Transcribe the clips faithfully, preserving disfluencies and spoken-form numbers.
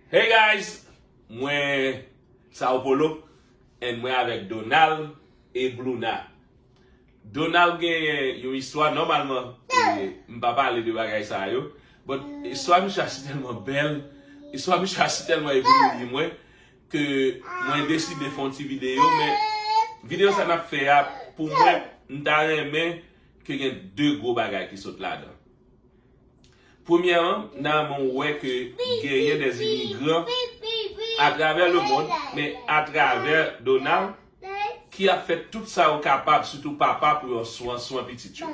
Hey guys, mwen Sao Paulo and mwen avèk Donald e Blouna. Donald genyen yon istwa nòmalman, e, m pa pale de bagay sa yo, but istwa misye a si tèlman bèl, istwa misye a si tèlman ebouyi mwen, ke mwen deside fè yon ti videyo, men videyo sa n ap fè a, pou mwen, m ta renmen ke gen de gwo bagay ki sot ladan. Premyèman, nan men w wè ke genyen des immigrants à travers le monde, men atravè Donald, ki ap fè tout sa yo kapab, sitou papa, pou yo swen, swen pitit yo.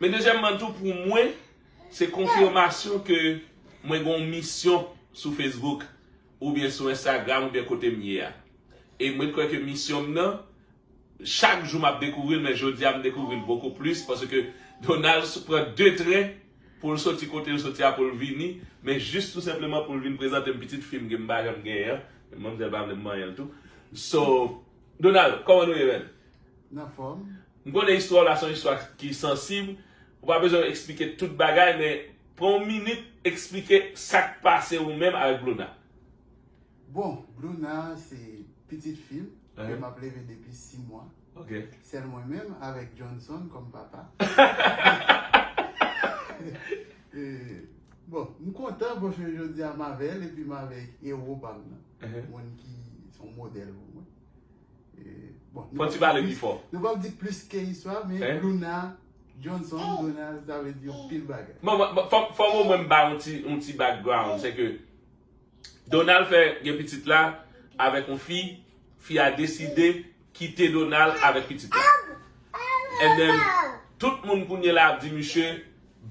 Men dezyèmman tou, pou mwen, se konfimasyon ke mwen gen yon misyon sou Facebook, oubyen sou Instagram, oubyen kote m ye a. E mwen kwè ke misyon m nan, chak jou m ap dekouvri l, men jodi a m dekouvri l bokou plis, paske Donald pran de tren pou l soti kote l soti a pou l vini, men jis tou senpleman pou l vin prezante m pitit fi m ke m pa janm genyen an. Manmzèl pa vle m manyen l tou. So, Donald, kòman nou ye, man? M konnen istwa w la se yon istwa ki sansib. Ou pa bezwen eksplike tout bagay, men pran yon minit, eksplike sa k pase ou menm avèk Blouna. Bon, Blouna se pitit fi m ke m ap leve depi sis mwa. Sèl mwen menm avèk Johnson kòm papa. E, bon, m kontan paske jodi a m avè l epi m avèk ewo pa m nan. Moun ki se yon modèl pou mwen. E, bon, Fò ti pale pi fò. Nou p ap di plis ke istwa, men Blouna, Johnson, Donald, sa vle di yon pil bagay. Bon, bon, bon, fò, fò mwen mwen m ba yon ti, yon ti background, se ke Donald fè gen pitit la avèk yon fi, fi a deside kite Donald avèk pitit la. And then, tout moun kounye la ap di misye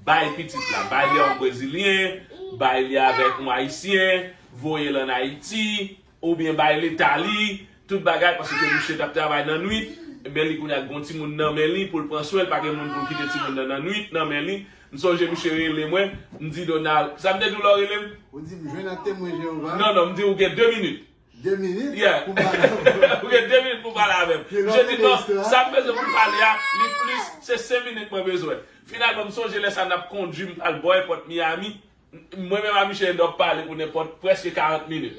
bay pitit la, bay li a yon brezilyen, bay li avèk yon ayisyen, voye l ann Ayiti, oubyen bay leta li, tout bagay, paske misye t ap travay nan nwit, men li kounye a gon timoun nan men li pou l pran swen l, pa gen moun pou l kite timoun nan nan nwit nan men li. M sonje misye rele mwen, m di Donald, sa m te di w lè w rele m? Ou di m jwenn ak Temwen Jewova. Non, non, m di ou gen de minit. De minit yeah. Pou m pale avè w. Ou gen de minit pou w pale avè m. Misye di non, sa m bezwen pou m pale a, li plis, se senk minit mwen bezwen. Finalman, m sonje lè sa n ap kondui m al bò èpòt Miami. Mwen menm a misye end up pale pou nenpòt prèske karant minit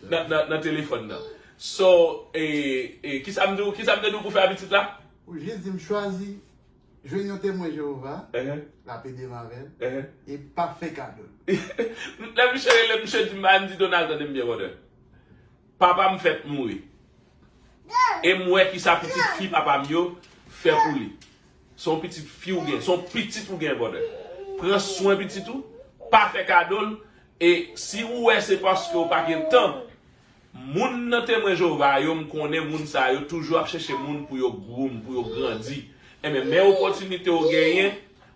nan, nan, nan telefòn nan. So, e, e, kisa m di w, kisa m te di w pou fè a pitit la? Ou jis di m chwazi jwenn yon Temwen Jewova, l ap ede m avè l, e p ap fè kado l. Lè misye rele m, misye di m, m di Donald, tande m byen, brother. Papa m fèt mouri. E m wè kisa pitit fi papa m yo fè pou li. Se yon pitit fi w gen, se yon pitit ou gen, brother. Pran swen pitit ou, pa fè kado l, e si ou wè se paske w pa gen tan, moun nan Temwen Jewova yo, m konnen moun sa yo toujou ap chèche moun pou yo groom, pou yo grandi. Enben, men opòtinite w genyen,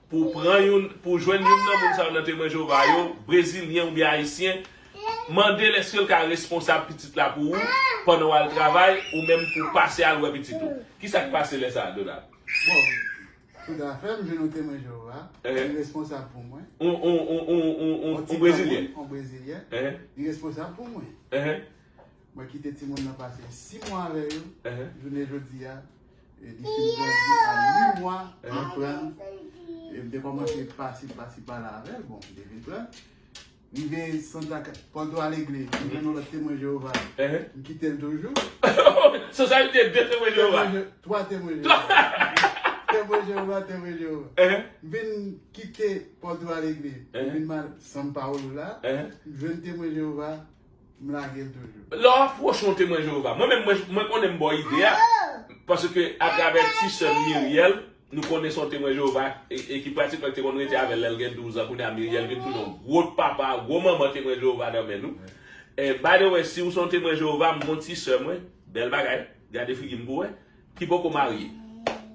pou w pran youn, pou w jwenn youn nan moun sa yo nan Temwen Jewova yo, brezilyen oubyen ayisyen, mande l èske l ka responsab pitit la pou ou pandan w al travay, ou menm pou w pase al wè pitit ou. Kisa k pase lè sa a, Donald? Bon, tout afè, m jwenn yon Temwen Jewova, li responsab pou mwen. Yon, yon, yon, yon, yon, yon, yon brezilyen. Yon brezilyen. Li responsab pou mwen. Mwen kite timoun nan pase sis mwa avè yo, jounen jodi a, e li fin grandi a uit mwa, li pran, e m te kòmanse pase pase pala avè l, bon, m te vin pran. Rive Santa Ca-, Porto Alegre, m jwenn yon lòt Temwen Jewova, m kite l toujou. So sa vle di de Temwen Jewova? Twa Temwen Jewova. Temwen Jewova, Temwen Jewova. M vin kite Porto Alegre, m vin mal São Paulo la, m jwenn Temwen Jewova, m lage l toujou. Lè w apwoche yon Temwen Jewova, mwen menm, mwen, mwen konnen m ba w ide a, paske atravè ti sè m Miriel, nou konnen se yon Temwen Jewova, e, e ki pratikman te konn rete avè l lè l gen douz an, kounye a Miriel vin tounen yon gwo papa, gwo manman Temwen Jewova nan men nou. E, by the way, si w se yon Temwen Jewova, m gon ti sè mwen, bèl bagay, gade figi m pou wè, ki poko marye.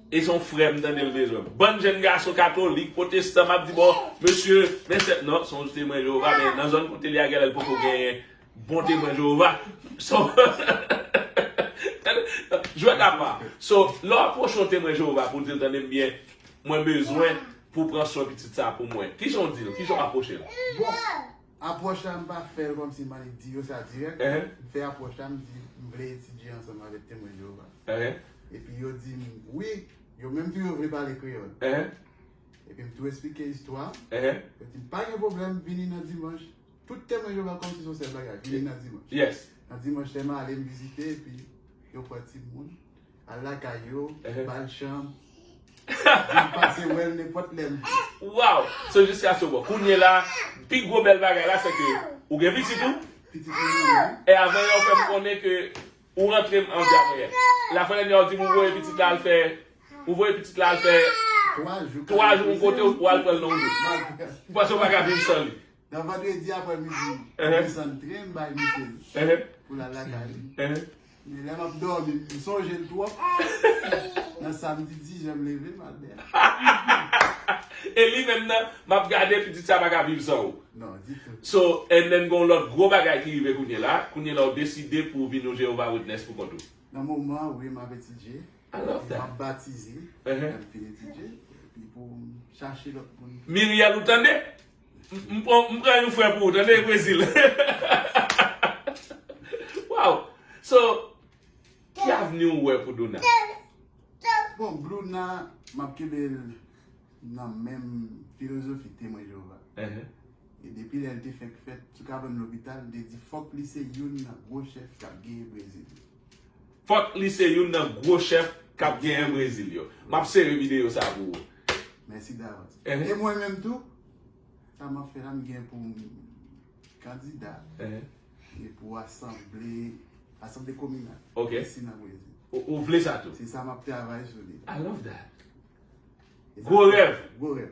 E se yon frè m tande l bezwen. Bann jèn gason katolik, pwotestan, m ap di, bon, mesye, men sèt, non, se yon Temwen Jewova, men nan zòn kote li a genlè l poko genyen bon Temwen Jewova. So, jwèt apa. So, lè w apwoche yon Temwen Jewova pou w di l, tande m byen, mwen bezwen pou w pran swen pitit sa a pou mwen. Kijan w di l? Kijan w apwoche l? Bon, apwòch la, m pa fè l kòmsi m annik di yo sa dirèk. M fè apwòch la, m di, m vle etidye ansanm avèk Temwen Jewova. Epi yo di m wi, yo menm tou yo vle pale kreyòl. Epi m tou esplike istwa m. Yo di m pa gen pwoblèm, vini nan dimanch. Tout Temwen Jewova kòmsi se yon sèl bagay, vini nan dimanch. Yes. Nan dimanch, lè m ale, m vizite, epi yo pran timoun, al lakay yo, ba l chanm, vin pase wè l nenpòt lè m vle. Wow! So, jiska se bon. Kounye la, pi gwo bèl bagay la, se ke ou gen pitit ou. Pitit mwen, wi. E avanyè ou fè m konnen ke ou rantre m an Dyapriyè. Lafwa dènyè ou di m ou voye pitit la al fè, ou voye pitit la al fè twa jou yon kote, ou al pran l nan yon jou. Ou panse ou pa ka viv san li. Nan vandredi aprèmidi, m desann tren, m bay misye l pou l al lakay li. Men lè m ap dòmi, m sonje l twòp. Nan samdi, diz è, m leve, m al dèyè. E li menm nan, m ap gade pitit sa pa ka viv san ou. Non, ditou. So, and then gon lòt gwo bagay ki rive kounye la. Kounye la, ou deside pou w vin yon Jehovah Witness pou kont ou. Nan moman, wi, m ap etidye. I love that. M ap batize, m fin etidye, epi pou m chache lòt moun. Miriel, ou tande? M, m pran, m pran yon frè pou ou, tande, Brezil. Wow! So, ki avni ou wè pou Blouna? Bon, Blouna, m ap kenbe l nan menm filozofi Temwen Jewova. E depi lè l te fèk fèt sou kabann lopital, m te di fòk li se youn nan gwo chèf k ap genyen Brezil yo. Fòk li se youn nan gwo chèf k ap genyen Brezil yo. M ap sere videyo sa pou ou. Mèsi davans. E mwen menm tou, sa m ap fè la, m gen pou m kandida e pou asanble, asanble kominal isi nan Brezil. Ou, ou vle sa tou? Se sa m ap travay sou li. I love that. Gwo rèv. Gwo rèv.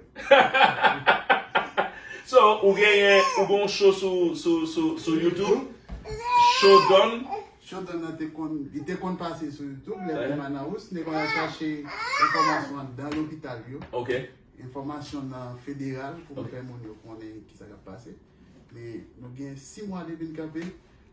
So, ou genyen, ou gen yon show sou, sou, sou, sou YouTube. Showdown. Showdown nan te konn, li te konn pase sou YouTube, lè m te Manaus, nèg yo al chache enfòmasyon anndan lopital yo. Ok. Enfòmasyon nan federal pou m fè moun yo konnen ki sa k ap pase. Men nou gen sis mwa depi n kanpe,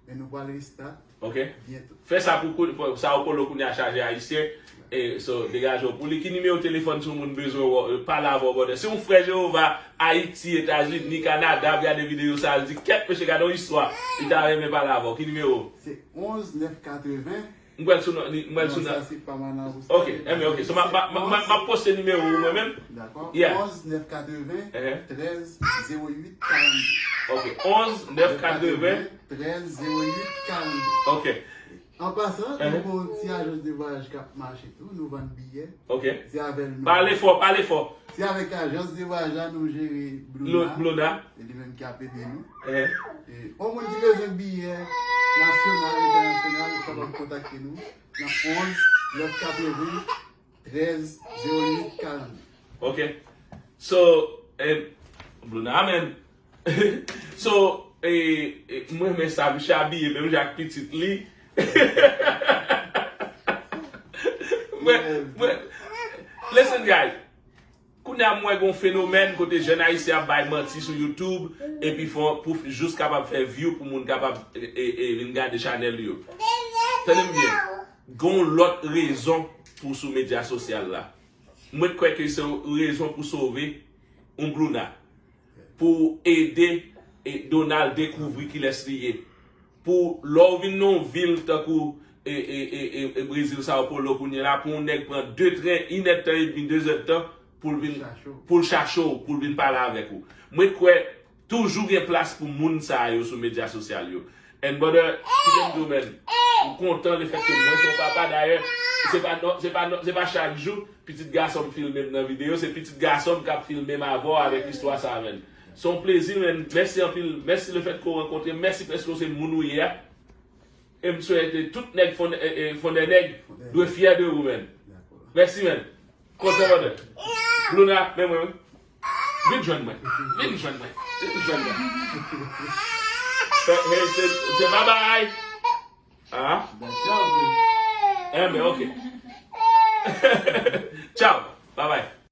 men nou pral restart. Ok. Byento. Fè sa pou kou-, pou Sao Paulo kounye a chaje ayisyen. E, so, degaje w pou li. Ki nimewo telefòn si yon moun bezwen wè, pale avè w, brother? Si yon frè Jewova, Ayiti, Etazini, Kanada, ap gade videyo sa, l di, "Kèt, mesye, gade yon istwa." Li ta renmen pale avè w. Ki nimewo? Se onz nèf katreven. M pral sou non, li, m pral sou non. Non, sa se pa Mana Roustan. Ok, enben, ok. So, m ap, m ap, m ap, m ap, m ap poste nimewo ou mwen menm. Dakò. Yeah. Onz nèf katreven, trèz zewo uit karannde. Ok, onz nèf katreven, trèz zewo uit karannde. Ok. An pasan, nou gen yon ti ajans de vwayaj k ap mache tou, nou vann biyè. Ok. Se avè l nou. Pale fò, pale fò. Se avèk ajans de vwayaj la nou jere Blouna. Blouna. E li menm ki ap ede nou. E yon moun ki bezwen biyè nasyonal, entènasyonal, ou kapab kontakte nou nan onz nèf katreven, trèz zewo uit karannde. Ok. So, eh, Blouna, amen. So, eh, eh, mwen renmen sa, misye abiye menm jan ak pitit li. Mwen, mwen, listen, guys. Kounye a, m wè gon fenomèn kote jèn ayisyen ap bay manti sou YouTube, epi fò, pou jis kapab fè view, pou moun kapab, e, e, e, vin gade chanèl yo. Tande m byen. Gon lòt rezon pou sou medya sosyal la. Mwen kwè ke se yon rezon pou sove yon Blouna. Pou ede, e, Donald dekouvri kilès li ye. Pou lè w vin nan yon vil tankou, e, e, e, e, e Brezil, Sao Paulo kounye la, pou yon nèg pran de tren, inèdtan edmi, dezèdtan, pou l vin, pou l chache w, pou l vin pale avèk ou. Mwen kwè toujou gen plas pou moun sa yo sou medya sosyal yo. And brother, kite m di w, man, m kontan lefèt ke mwen se yon papa, dayè, se pa non, se pa non, se pa chak jou pitit gason m filme m nan videyo, se pitit gason m k ap filme m avè w avèk istwa sa, man. Se yon plezi, man. Mèsi anpil. Mèsi lefèt ke w rankontre m. Mèsi paske w se moun ou ye a. E m swete tout nèg fon-, e, e, Fondè Nèg dwe fyè de ou, man. Mèsi, man. Kontan, brother. Blouna, men mwen, wi. Vin jwenn mwen. Vin jwenn mwen. Vin jwenn mwen. Fè, hey, se, se babay. Ah? Enben, ok. Tchao. Babay.